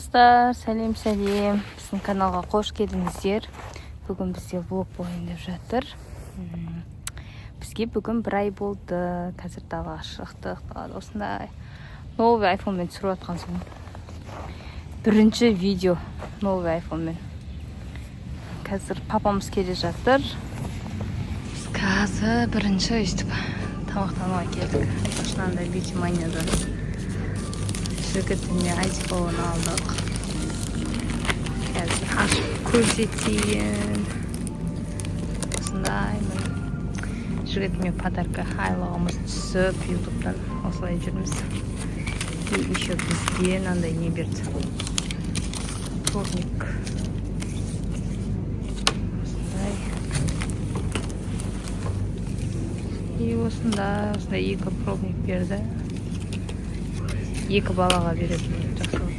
Достар, сәлем, сәлем! Біздің каналға қош келдіңіздер! Бүгін бізде влог болайын деп жатыр. Бізге бүгін бір ай болды. Қазір далаға шықтық. Далада осындай новый айфонмен түсіріп жатқан соң, бірінші видео новый айфонмен. Қазір папамыз келе жатыр. Біз қазір бірінші өйстіп тамақтануға келдік. Мынандай Бьюти Маниядан жігітіме айфон алдық. Қазір ашып көрсетейін. Осындай, міне, жігітіме подарка. Айлығымыз түсіп ютубтан, осылай жүрміз. И еще бізге мынандай не берді, пробник осындай. И осындай, осындай екі пробник берді, екі балаға беретін. Жақсы болды.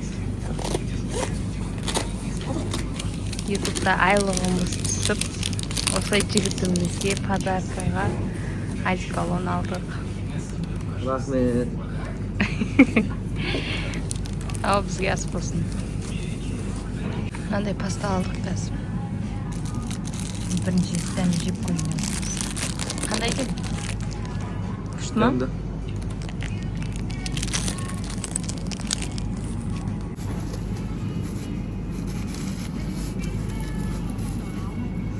Ютубта айлығымыз түсіп, осылай жігітімізге подаркаға одеколон алдық. Рахмет. Ал бізге ас болсын. Мынандай паста алдық. Қазір бірінші дәмін жеп көрейін. Қандай екен, күшті ма? Дәмді.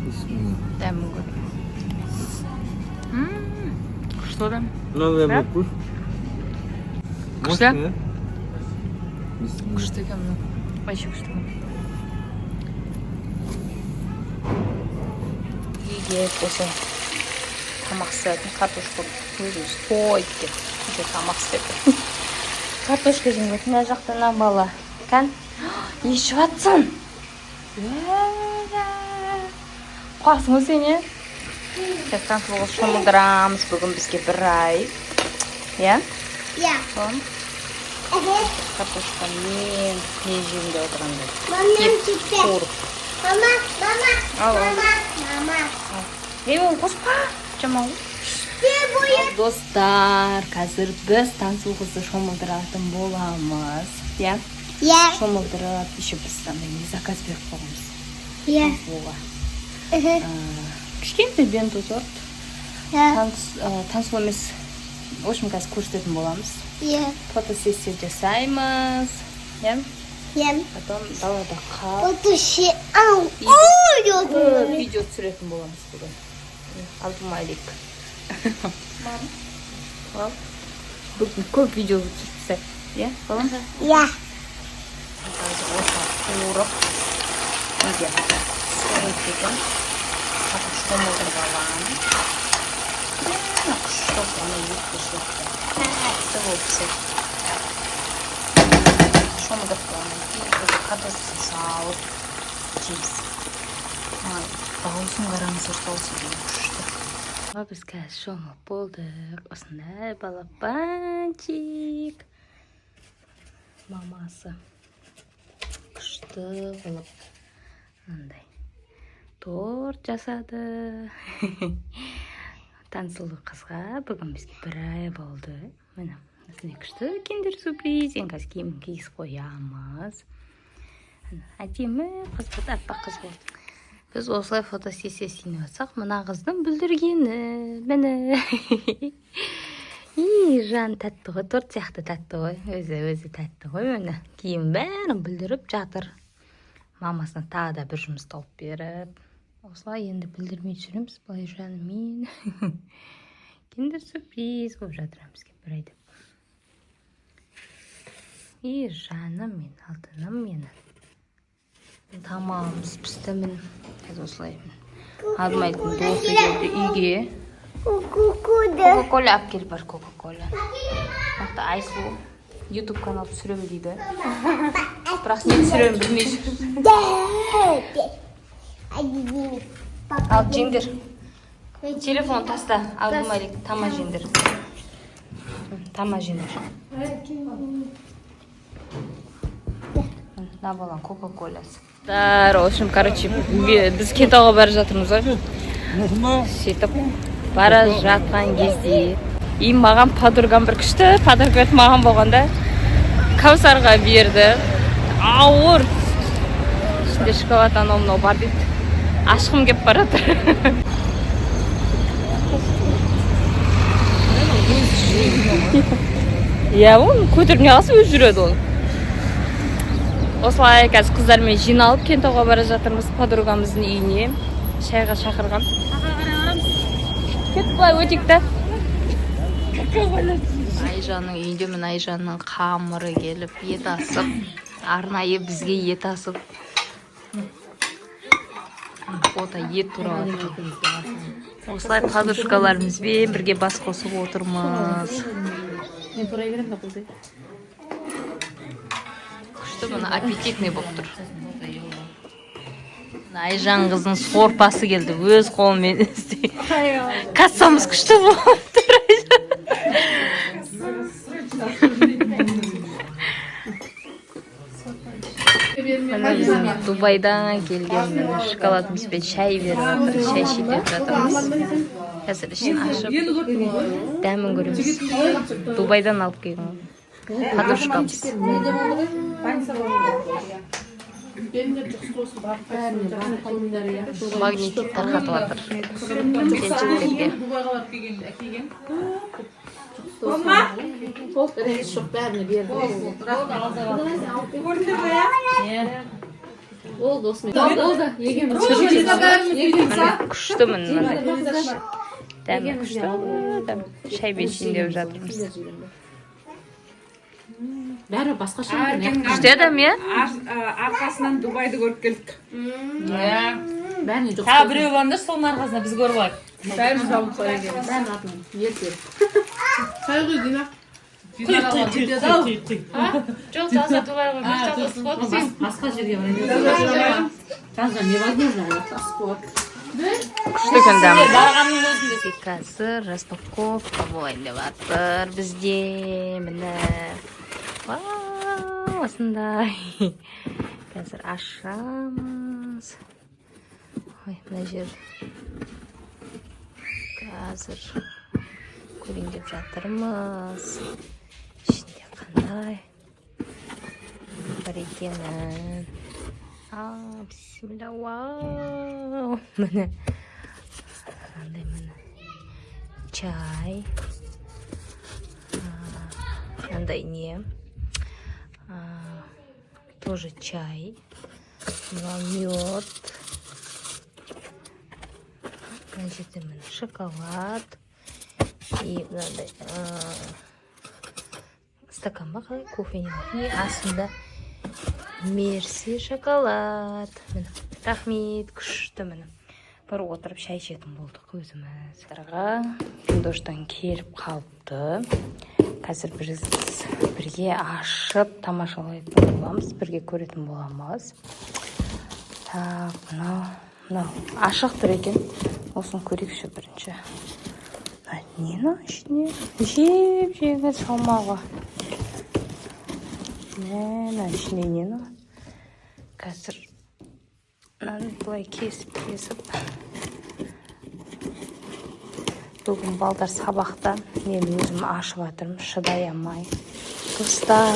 Бисмилла. Дәмін көр. Күшті дәм. Мынандай Да? вкус. Күшті? Мощный, Бисмилла. Күшті екен мынау, вообще күшті екен. Егер осы тамақ істейтін, картошка өзіміз тойып кетіп, үйде тамақ істеп, картошка жемей. Мына жақта мына бала кән, не ішіп жатсың? Қуасың ғой сен, иә? Сейчас Таңсұлуға шомылдырамыз. Бүгін бізге бір ай, иә? Иә. Соны Evet. картошкамен не жеймін деп отырғандай. Мамам Ет çıktı. қуырып. Мама, мама, Ал, ал. мама, мама. Ей, оны қоспа, жаман ғой. Bir boyu. Достар, қазір біз Таңсұлу қызды шомылдыратын боламыз, иә? Ya. Шомылдырып, еще біз андай не заказ беріп қойғанбыз Ya. Таңсұлуға. Evet. Кішкентай бенто торт. Ya. Таңсұлу емес, в общем, қазір көрсететін боламыз. Ya. Фотосессия жасаймыз, иә? Ya. Потом далада қалып O dışı. Au. көп видео түсіретін боламыз бүгін. Абдумалик. Ал. Бүгін көп видео түсіріп тастайық, иә, балам? Ya. Қазір осыны қуырып, неге сұйық екен, потом шомылдырып аламын. Прямо күшті болып, ана етті сияқты тәтті болып піседі. Шомылдырып болғаннан кейін уже картошкасын салып жейміз. Ай, дауысын қараңыздар, дауысы деген күшті. Біз қазір шомылып болдық. Осындай балапанчик. Мамасы күшті қылып мынандай торт жасады Таңсұлу қызға. Бүгін бізге бір ай болды. Міне, осындай күшті киндер сюрприз. Енді қазір киімін кигізіп қоямыз. Міне, әдемі қыз болды, аппақ қыз болды. Біз осылай фотосессия істейін деп жатсақ, мына қыздың бүлдіргені, міне. И жан, тәтті ғой, торт сияқты тәтті ғой өзі, өзі тәтті ғой. Міне, киім бәрін бүлдіріп жатыр. Мамасына тағы да бір жұмыс тауып беріп, осылай енді бүлдірмей түсіреміз былай жанымен. Киндер сюрприз болып жатыр бізге бір ай деп. И жаным мен, алтыным менің. Тамағымыз пісті, міне. Қазір осылай Абдымаликтің досы келді үйге. Kuku da. Кока кола алып кел, бар, кока кола. Мына Айсұлу ютуб канал түсіремін дейді, бірақ не түсіремін білмей жүр. Hadi. Ал, жеңдер. Телефон таста, Абдымалик, тамақ жеңдер, тамақ жеңдер. Мына баланың кока коласы. В общем, короче, біз Кентауға бара жатырмыз ғой. Сөйтіп бара жатқан кезде и маған подругам бір күшті подарка берді. Маған болғанда Кәусарға берді. Ауыр. Ішінде шоколад, анау мынау бар дейді. Ашқым кеп бара жатыр. Иә, оны көтеріп не қыласың, өзі жүреді ол. Осылай қазір қыздармен жиналып, Кентауға бара жатырмыз, подругамыздың үйіне шайға шақырған. Кеттік, былай өтейік та. Айжанның үйінде, міне, Айжанның қамыры келіп, ет асып, арнайы бізге ет асып. Ота ет туралы. Осылай подружкаларымызбен бірге бас қосып отырмыз. Мен турай беремін да, қолдай. Күшті, мына аппетитный болып тұр. Мына Айжан қыздың сорпасы келді, өз қолымен істей. Кассамыз күшті болып тұр, Айжан. Міне, біздің Дубайдан келген, міне, шоколадымызбен шай беріп жатыр, шай ішейік деп жатырмыз. Қазір ішін ашып, дәмін көреміз. Дубайдан алып келген ғой подружкамыз. Магнитик тарқатып жатыр келіншектерге. Реніш жоқ, бәріне берді. Болды осымен. Болды. Егеміз. Міне, күшті, міне, мынандай дәмі күшті дәм. Шаймен ішейін деп жатырмыз. Бәрі басқаша екен, иә. Күшті дәм, иә. Арқасынан Дубайды көріп келдік. Бәріне жоқ. Тағы біреу барында, соның арқасында біз көріп алайық. Бәріміз алып қоя келеміз. Бәрінің атынан ерте. Құй, құй, құй, құй, құй. Жоқ, таза Дубай ғой, бір жалғыз қой. Басқа жерге барайын. Таза невозможно ғой, ысық болады. Күшті екен дәмі. Барғанның өзінде. Қазір распаковка болайын деп жатыр бізде. Міне, вау, осындай. Қазір ашамыз. Ой, мына жер. Қазір көрейін деп жатырмыз, ішінде қандай бар екенін. А, бисмилля, вау, міне, мынандай, міне, чай. А, мынандай не, А, тоже чай, мынау мед, мына жерде, міне, шоколад и мынандай стакан ба, қалай, кофе не. И астында Мерси шоколад. Міне, рахмет, күшті. Міне, бір отырып шай ішетін болдық өзіміз. Пиндоштан келіп қалыпты. Қазір біз бірге ашып тамашалайтын боламыз, бірге көретін боламыз. Так, мынау ашық тұр екен, осыны көрейікші бірінші. Мына не, мынау ішінде жеп жеңіл салмағы. Мә, мына ішінде не мынау? Қазір мынаны былай кесіп кесіп. Бүгін балдар сабақта, мен өзім ашып жатырмын, шыдай алмай. Достар,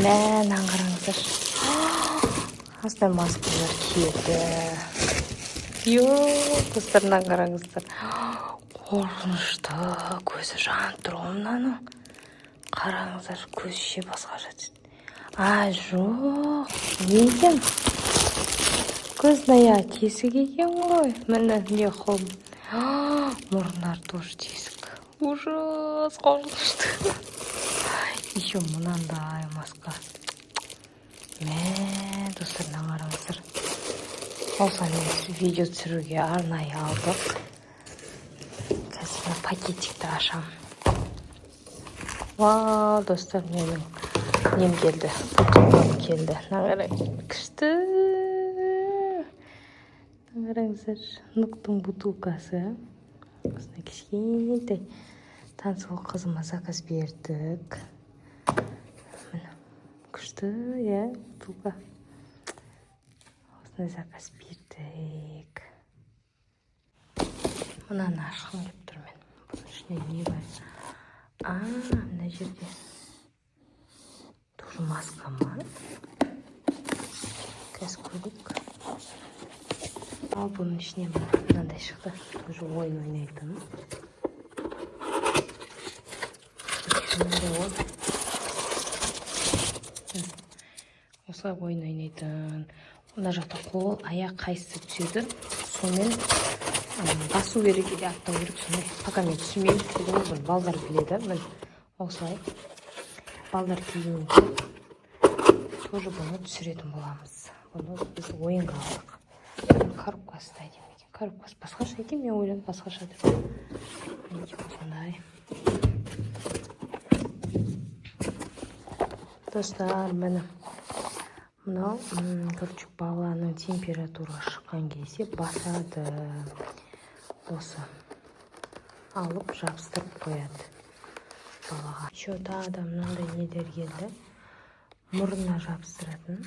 мә, мынаны қараңыздаршы. Осындай маскалар келді. Йо, достар, мынаны қараңыздар, қорқынышты. Көзі жанып тұр ғой мынаның, қараңыздар. Көзі ше басқаша түсті. А, жоқ, не екен? Көздің аяғы тесік екен ғой. Міне, не қолым. Мұрындары тоже тесік. Ужас, қорқынышты. Еще мынандай маска. Мә, достар, мына қараңыздар. Осылай видео түсіруге арнайы алдық. Қазір мына пакетикті ашамын. Вау, достар, менің нем келді, бутылкам келді. Мына қарай, күшті. Мына қараңыздар, Нуктың бутылкасы. Осындай кішкентай. Таңсұлу қызыма заказ бердік. Міне, күшті, иә, бутылка. Осындай заказ бердік. Мынаны ашқым келіп тұр мен. Бұның ішінде не бар? А, мына жерде тоже маска ма? Қазір көрейік. Ал бұның ішінен мынандай шықты, тоже ойын ойнайтын. Мынандай ғой. Осылай ойын ойнайтын. Мына жақта қол, аяқ қайсысы түседі, сонымен басу керек или аттау керек, сондай. Пока мен түсінбеймін, бүгін бұны балдар біледі. Міне, осылай балдар келгенде тоже бұны түсіретін боламыз. Бұны біз ойынға алдық. Коробкасы да әдемі екен. Коробкасы басқаша екен, мен ойладым басқаша деп. Мінекей, осындай. Достар, міне мынау, короче, баланың температура шыққан кезде басады. Осы алып жабыстырып қояды балаға. Еще тағы да мынандай нелер келді, мұрнына жабыстыратын.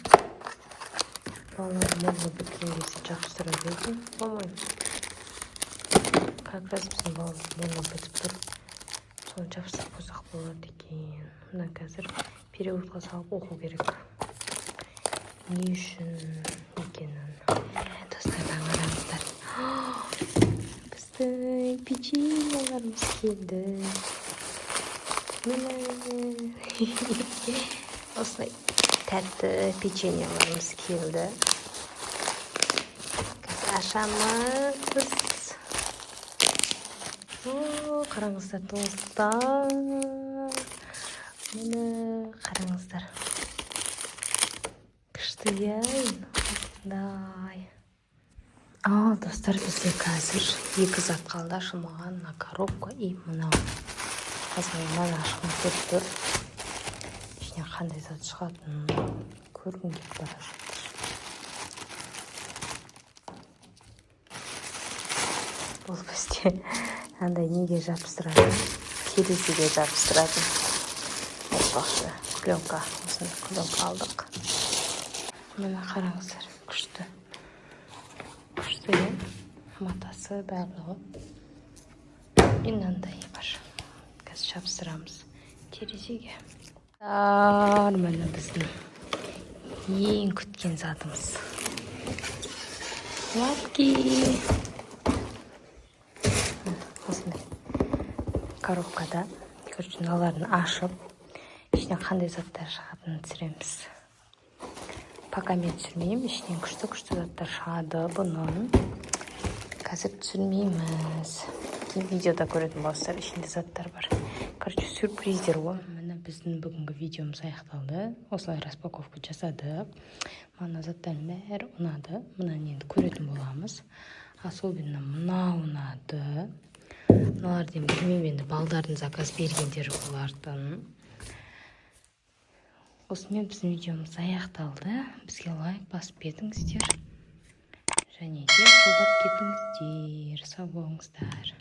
Балалар мұрны біткен кезде жабыстырады екен, по-моему. Как раз біздің баламыз мұрны бітіп тұр, соны жабыстырып қойсақ болады екен. Мына қазір переводқа салып оқу керек, не үшін екенін. Достар, қараңыздар, біздің печеньеларымыз келді. Міне, осылай тәтті печеньеларымыз келді. Қазір ашамыз. О, қараңыздар, достар, міне, қараңыздар, күшті, иә, осындай. Ал, достар, бізде қазір екі зат қалды ашылмаған: мына коробка и мынау. Қазір мен мынаны ашқым келіп тұр, ішінен қандай зат шығатынын көргім келіп бара жатыр. Бұл бізде андай неге жабыстыратын, терезеге жабыстыратын, айтпақшы, пленка. Осындай пленка алдық. Міне, қараңыздар, күшті, күшті, иә, матасы барлығы. И мынандай бар, қазір жабыстырамыз терезеге. Міне, біздің ең күткен затымыз — лапки. Осындай коробкада. Короче, мыналарын ашып, ішінен қандай заттар шығатынын түсіреміз. Пока мен түсірмеймін, ішінен күшті күшті заттар шығады бұның. Қазір түсірмейміз, кейін видеода көретін боласыздар, ішінде заттар бар. Короче, сюрприздер ғой. Міне, біздің бүгінгі видеомыз аяқталды. Осылай распаковка жасадық. Мына заттардың бәрі ұнады. Мынаны енді көретін боламыз. Особенно мынау ұнады. Мыналарды енді білмеймін, енді балдардың заказ бергендері олардың. Осымен біздің видеомыз аяқталды. Бізге лайк басып кетіңіздер және де қолдап кетіңіздер. Сау болыңыздар.